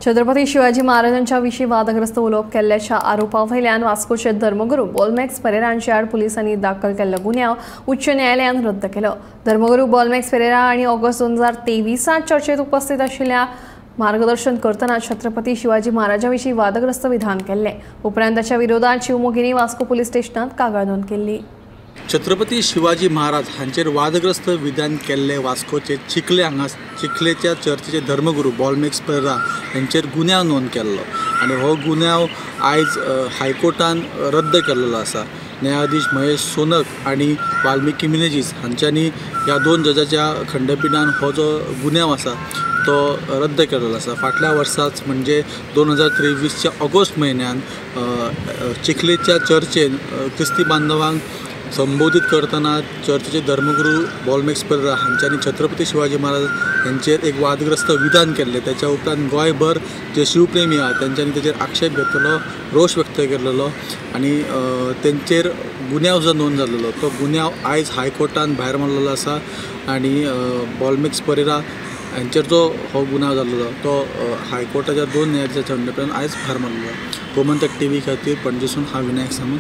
छत्रपती शिवाजी महाराजांच्या विशीं वादग्रस्त उलोवप केल्ल्याच्या आरोपा वयल्यान वास्कोचे धर्मगुरू बोलमॅक्स पेरेरा हांचे आड पुलिसांनी दाखल केल्लो गुन्यांव उच्च न्यायालयान रद्द केलो. धर्मगुरू बोलमॅक्स पेरेरा आनी ऑगस्ट 2023 चर्चेत उपस्थित आशिल्ल्या मार्गदर्शन करतना छत्रपती शिवाजी महाराजां विशीं वादग्रस्त विधान केल्लें. उपरांत ताच्या विरोधात शिवमोगींनी वास्को पुलीस स्टेशनांत कागाळ नोंद केल्ली. छत्रपती शिवाजी महाराज हांचेर वादग्रस्त विधान केल्ले वास्कोचे चिखले हांगा चिखलेच्या चर्चीचे धर्मगुरू बोलमॅक्स पेरेरा हांचेर गुन्यांव नोंद केल्लो आनी हो गुन्यांव आयज हायकोर्टान रद्द केल्लो आसा. न्यायाधीश महेश सोनक आनी वाल्मिकी मिनेजीस हांच्यांनी ह्या दोन जजाच्या खंडपिठान हो जो गुन्यांव आसा तो रद्द केल्लो आसा. फाटल्या वर्साच म्हणजे 2023च्या ऑगस्ट म्हयन्यान चिखलेच्या चर्चेन क्रिस्ती बांधवांक संबोधीत करतना चर्चेचे धर्मगुरू बोलमॅक्स पेरेरा हांच्यांनी छत्रपती शिवाजी महाराज हांचेर एक वादग्रस्त विधान केल्लें. त्याच्या उपरांत गोंयभर जे शिवप्रेमी आहा तेंच्यांनी तेचेर आक्षेप घेतलेलो, रोश व्यक्त केलेलो आनी तेंचेर गुन्यांव जो नोंद जाल्लो तो गुन्यांव आयज हायकोर्टान भायर मारलेलो आसा आनी बोलमॅक्स पेरेरा हांचेर जो हो गुन्यांव जाल्लो तो हायकोर्टाच्या दोन न्यायाधिशाच्या खंडपिठान आयज भायर मारलेलो. गोमंतक टीव्ही खातीर पणजेसून हांव विनायक सामंत.